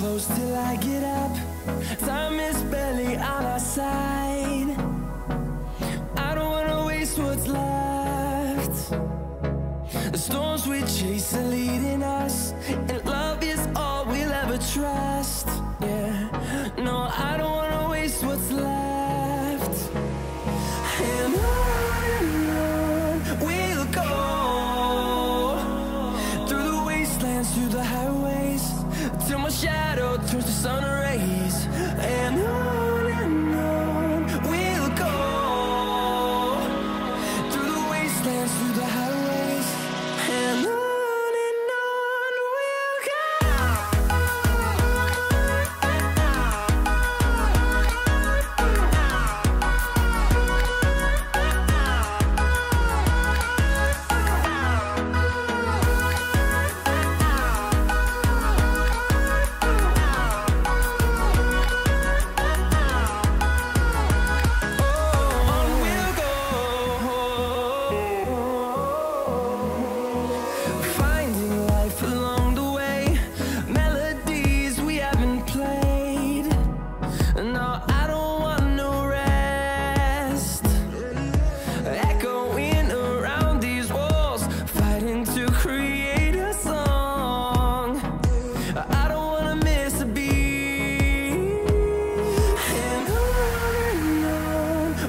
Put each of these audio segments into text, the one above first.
Close till I get up. Time is barely on our side. I don't wanna waste what's left. The storms we chase are leading us, and love is all we'll ever trust. Yeah, no, I don't wanna waste what's left. And on we'll go, through the wastelands, through the highways, till my shadow turns to sun rays. And on we'll go, through the wastelands, through the highways, and on we'll go. On we'll go, finding life along the way, melodies we haven't played. No, I don't want no rest. Echoing around these walls, fighting to create a song. I don't wanna miss a beat. And on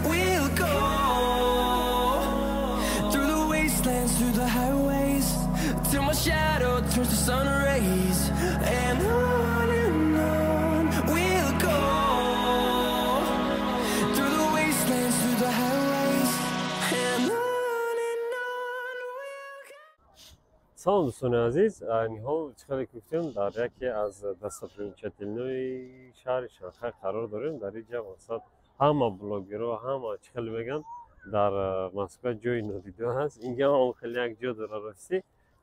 we'll go, through the wastelands, through the highways, till my shadow turns to sun rays. And on we'll go, through the wastelands, through the highways, and on we'll go. Салом, дӯстони азиз. Ниҳол, чӣ хеле ки гуфтем, дар яке аз достопримечательнои шаҳри Шанхай қарор дорем. Дар инҷа мақсад ҳама блогерҳо, ҳама, чӣ хеле мегӯянд, дар Москва ҷои нодида ҳаст, инҷа ҳам хеле як ҷо дора. Ростӣ,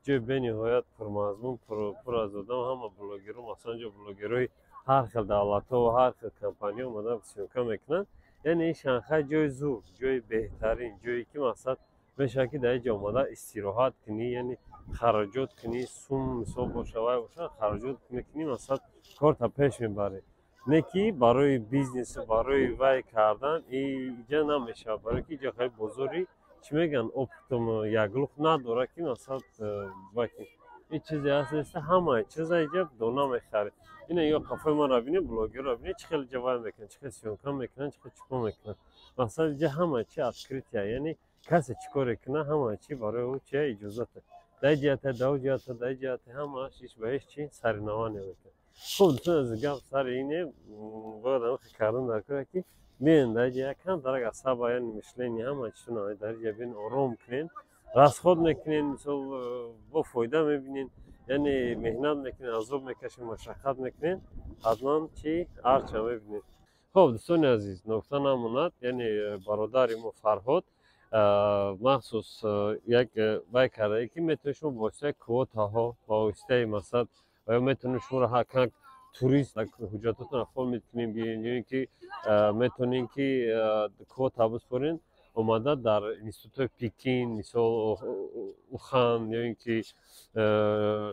ҷои бениҳоят пурмазмун, пур аз одам. Ҳама блогерҳо, масалан, ҷо блогерҳои ҳар хел давлатҳо ва ҳар хел компаниҳо омада съёмка мекунанд. Яъне ин Шанхай ҷои зур, ҷои беҳтарин, ҷое ки мақсад мешавад, ки дар инҷа омада истироҳат кунӣ, яъне хароҷот кунӣ, сум мисол боша, вай боша, хароҷот мекунӣ, мақсад корта пеш мебарӣ. Не ки барои бизнесу барои вай кардан иҷа намешавад, барое ки иҷа хеле бозори, чӣ мегӯянд, оптом яклухт надорад, ки мақсад вай ки ин чизе ҳаст неста, ҳамаи чиза иҷа дона мехарӣ. Ина ё қафои маро бинед, блогерро бинед, чӣ хеле иҷа вай мекунанд, чӣ хел съёмка мекунанд, чӣ хел чӣ кор мекунанд. Мақсад, иҷа ҳамаи чи открытия, яъне касе чӣ коре кунад, ҳамаи чи барои ӯ чи иҷозата. Дар ҷиҳате, дар ҷиҳате, дар ҷиҳате, ҳамааш ҳеч ба ҳеч чи саринава намекунад. Хуб, дӯстони азиз, гап сари ине, бояд ҳамин кардан дар кора, ки биён дар ҷа якам дарак асаба, яъне мышление, ҳама чизона дар ҷа биён, ором кунен, расход мекунен, мисол, бо фоида мебинен. Яъне меҳнат мекунен, азоб мекашен, машаққат мекунен, ҳатман чи арча мебинед. Хуб, дӯстони азиз, ногуфта намонад, яъне бародари мо Фарҳод махсус як вай кардае, ки метавонед шумо бо воситаи квотаҳо, ба воситаи масалан, ё метавонед шуморо как турист ҳуҷҷатотон оформить кунем, ё ин ки метавонед ки квота биспорен, омада дар институтҳои Пекин, мисол, Ухан ё ин ки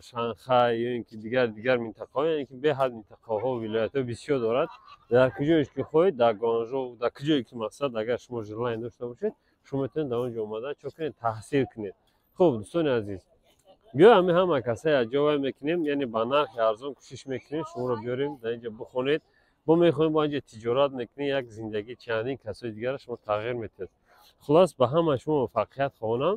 Шанхай, ё ин ки дигар дигар минтақаҳо, яъне ки беҳад минтақаҳо, вилоятҳо бисёр дорад. Дар куҷоеш ки хоҳед, дар Гуанжоу, дар куҷое ки мақсад, агар шумо желание дошта бошед, шумо метавонед дар он ҷо омада чо кунед, таҳсил кунед. Хуб, дӯстони азиз, биё, ҳами ҳама касае аз ҷо вай мекунем, яъне ба нархи арзон кӯшиш мекунем шуморо биёрем, дар инҷа бихонед, бо мехоҳем, бо инҷа тиҷорат мекунем, як зиндагии чандин касои дигарро шумо тағйир метиҳед. Хулос, ба ҳама шумо муваффақият хоҳонам.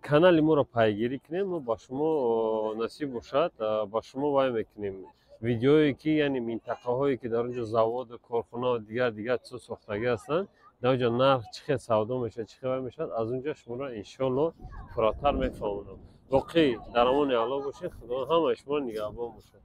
Канали моро пайгирӣ кунем, мо ба шумо, насиб бошад, ба шумо вай мекунем видеое, ки яъне минтақаҳое, ки дар он ҷо заводу корхона дигар дигар чизо сохтагӣ ҳастанд, дар он ҷо нарх чӣ хел савдо мешавад, чӣ хел вай мешавад, аз он ҷо шуморо иншоалло пурратар мефаҳмонам. Боқӣ дар амони Аллоҳ бошед, Худо ҳамаи шуморо нигаҳбон бошад.